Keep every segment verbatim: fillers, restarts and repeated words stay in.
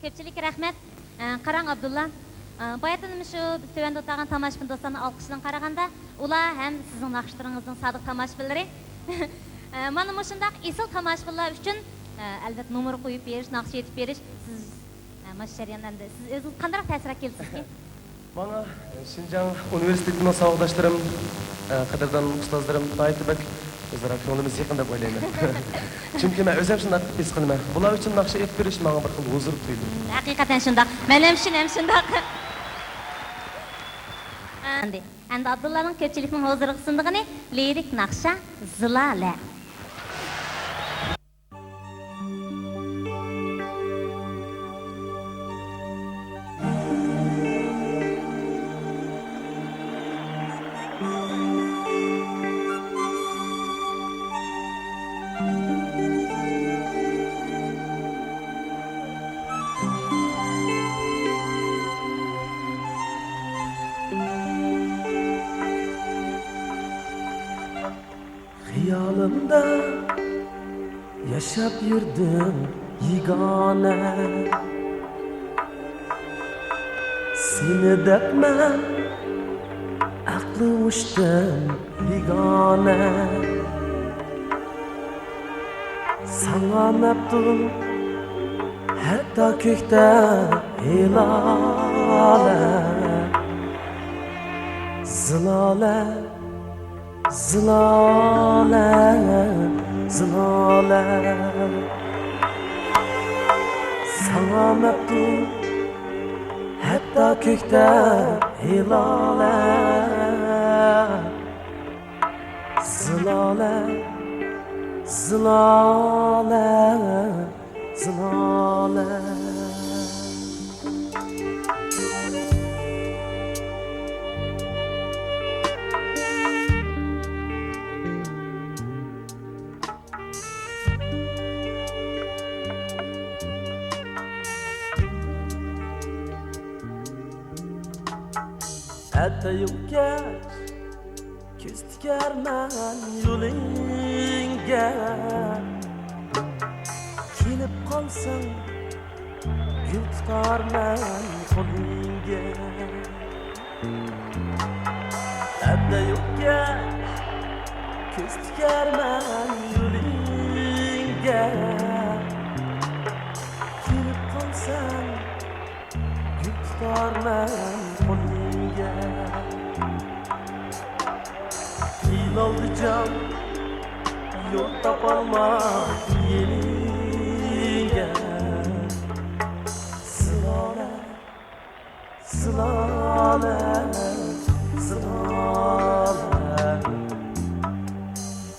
كۆپچىلىككە رەھمەت. ئە، قاراڭ ئابدۇللا، ئە، باياتىن مۇشۇ بىز تۆۋەندە ئولتۇرغان تاماشىبىن دوستلارنىڭ ئالقىشىدىن قارىغاندا، ئۇلار ھەم سىزنىڭ ناخشىلىرىڭىزنىڭ سادىق تاماشىبىنلىرى. ئە، مانا مۇشۇنداق ئېسىل تاماشىبىنلار ئۈچۈن، ئە، ئەلۋەتتە نومۇر قويۇپ بېرىش، ناخشا ئېيتىپ بېرىش، سىز، ئە، مانا شۇ جەرياندا ئەمدى سىز ئۆزىڭىز قانداق تەسىرات كېلىسىزكى؟ ماڭا، ئە، شىنجاڭ ئۇنىۋېرسىتېتىنىڭ ساۋاقداشلىرىم، ئە، قەدىردان ئۇستازلىرىم ناھايىتى بەك ئۆزئارا كۆڭلىمىز يېقىن دەپ ئويلايمەن. چۈنكى مەن ئۆزۈم شۇنداق ھېس قىلىمەن. بۇلار ئۈچۈن ناخشا ئېيتىپ بېرىش ماڭا بىر خىل ھۇزۇر تۇيۇلىدۇ. ھەقىقەتەن شۇنداق. مەن ھەم شۇ، ھەم شۇنداق. ئەمدى، ئەمدى ئابدۇللانىڭ كۆپچىلىكنىڭ ھۇزۇرىغا سۇنىدىغىنى لىرىك ناخشا زىلالە. خىيالىمدا ياشاپ يۈردۈم يېگانە، سېنى دەپ مەن ئەقلى ئۇچتۇم بىگانە. ساڭا مەپتۇن ھەتتا كۆكتە ھىلالە، زىلالە. زىلالە، زىلالە، ساڭا مەپتۇن ھەتتا كۆكتە ھىلالە. زىلالە، زىلالە، زىلالە. ئەتەيۇ كەچ كۆز تىكەرمەن يولۇڭغا، كېلىپ قالساڭ گۈل تۇتارمەن قولۇڭغا. ئەتەيۇ كەچ كۆز تىكەرمەن يولۇڭغا، كېلىپ قالساڭ گۈل تۇتارمەن قولۇڭغا. قىينالدى جان، يول تاپالماي يېنىڭغا. زىلالە، زىلالە، زىلالە.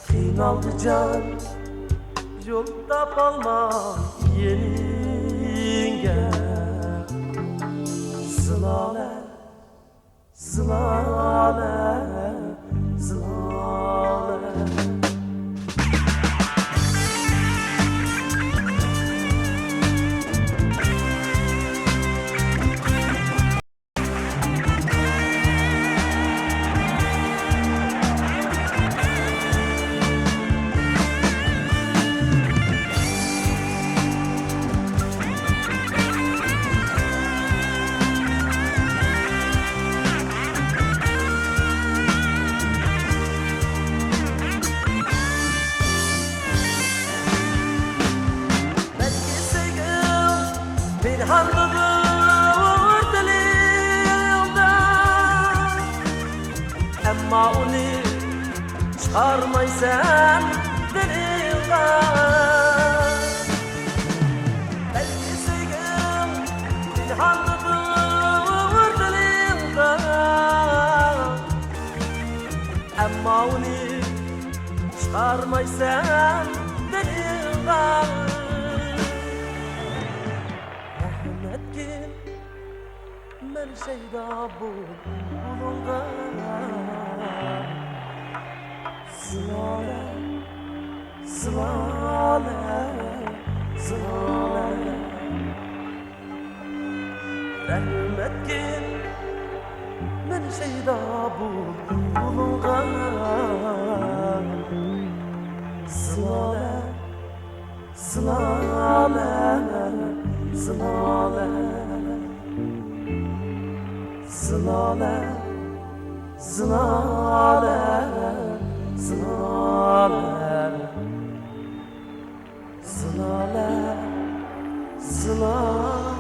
قىينالدى جان، يول تاپالماي يېنىڭگە. زىلالە، زىلالە، زىلالە. بەلكى سۆيگۈم پىنھاندۇر دىلىڭدا، ئەمما ئۇنى چىقارمايسەن دىلىڭغا. بەلكى سۆيگۈم پىنھاندۇر دىلىڭدا، ئەمما ئۇنى چىقارمايسەن دىلىڭغا. رەھمەتكىن مەن شەيدا بولۇپ يولۇڭغا. زىلالە، زىلالە، زىلالە. رەھمەتكىن مەن شەيدا بولۇپ يولۇڭغا. زىلالە، زىلالە، زىلالە. زىلالە، زىلالە، زىلالە، زىلالە، زىلالە.